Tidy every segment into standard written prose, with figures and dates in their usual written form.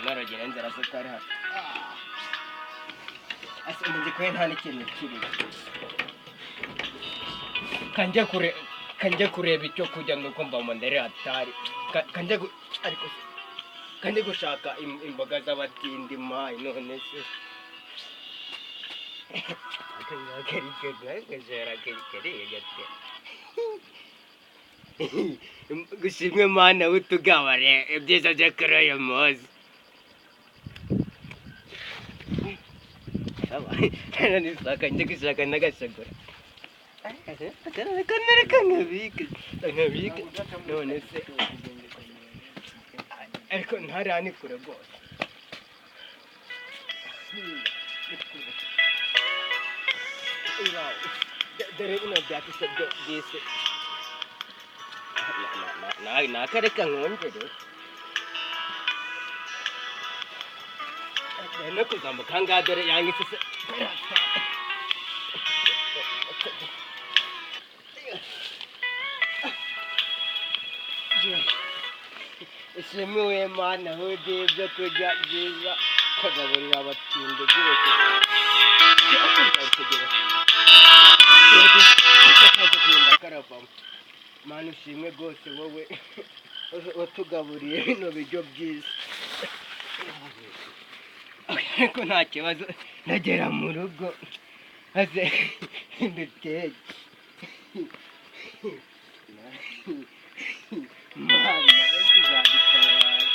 Norogera inzara zo kari hafi. Ase mu gikoni nta n'ikintu kiriyo. Kanjye kure, kanjye kureba icyo kurya nuko mva mu ndere hatari. Kanjye ariko se, kanjye gushaka imboga z'abatindi mayi none se. Aka ngaka ariko gashobora kariya gate. Gushimwe Mana utugabare ibyiza byo kuri uyu munsi. Nisaka njye gushaka n'agashogora. Reka nkabike, nkabike none se, ariko ntariya ni kure rwose. Ni kure. Dore bino byatsi se byo byise. Nakareka nkongere. No kuzamuka aha ngaha dore yangitse se. Ishimiwe Mana uduhe ibyo kurya byiza ukagaburira abatindi byose. Mana ushimwe rwose wowe watugaburiye bino biryo byiza. Ariko nta kibazo ndagera mu rugo maze mbiteke. Mana uzadutabara.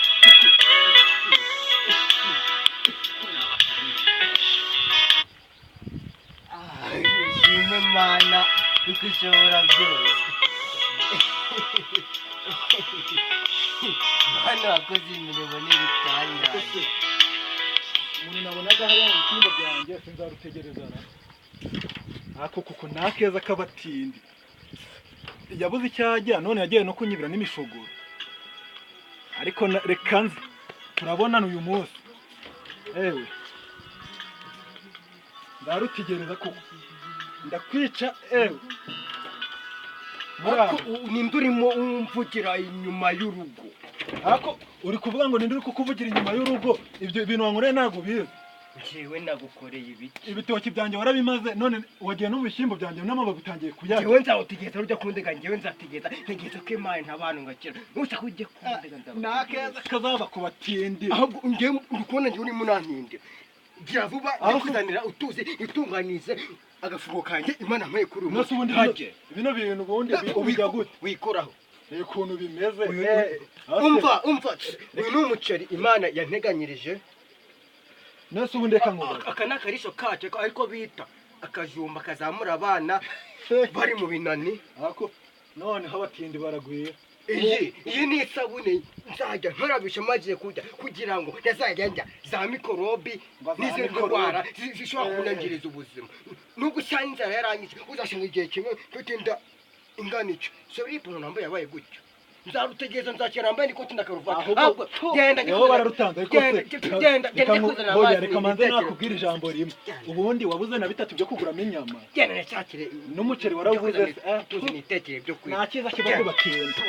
Ushimwe Mana kuko ushobora byose. Mana wakoze imirimo n'ibitangaza. Umuntu nabonaga hariya mu bishyimbo byanjye sinzarutegereza na ako kuko nta keza k'abatindi. Yabuze icyo ajya none yagiye no kunyibira n'imishogoro. Ariko reka nze turabonana uyu munsi. Ewe nzarutegereza koko ndakwica. Ewe Ariko ninde urimo umvugira inyuma y'urugo? Ako uri kuvuga ngo ninde uri kukuvugira inyuma y'urugo? Ibyo bintu wankoreye ntabwo ubizi. Njyewe nagukoreye ibiki? Ibitoki byanjye warabimaze none wagiye no mu bishyimbo byanjye n'amababi utangiye kuyarya. Njyewe nzawutegereza ujya kundega, njyewe nzategereza ntegereza ko Imana ntabana ngakira. Nushaka ujye kundega nzagutegereza. Nta keza kazaba ku batindi. Ahubwo njyewe uri kubona njyewe urimo unantindira. Gira vuba ndikuzanira utuzi itunganize agafungo kanjye Imana yampaye kuri uyu Nose munsi. ubundi Hajye. bino bintu ubundi ubijya gute? Wikoraho. Reba ukuntu bimeze. Umva, umva, uyu ni umuceri Imana yanteganyirije. Nose ubundi reka nkubaze. Aka ni akarisho kacu ariko bita akajumba kazamura abana bari mu binani. Ako noneho abatindi baragwira. Iyi ni isabune nzajya nkarabisha maze kurya kugira ngo ntazajya ndya za mikorobi n'izindi ndwara zishobora kunyangiriza ubuzima. Nubwo usanga inzara yarangije uzasanga igihe kimwe mfite inda ingana icyo. So iri ipantaro nambaye yabaye gutyo. Nzarutegereza nzakira nambaye n'ikoti na karuvati. Ahubwo genda Niho bararutanze ariko se genda genda kuzana amazi. Reka manze nakubwira ijambo rimwe. Ubundi wabuze na bitatu byo kuguramo inyama. Genda nashakire N'umuceri warawubuze se. Tuzi nitekere byo kurya. Nta cyiza kiba ku batindi.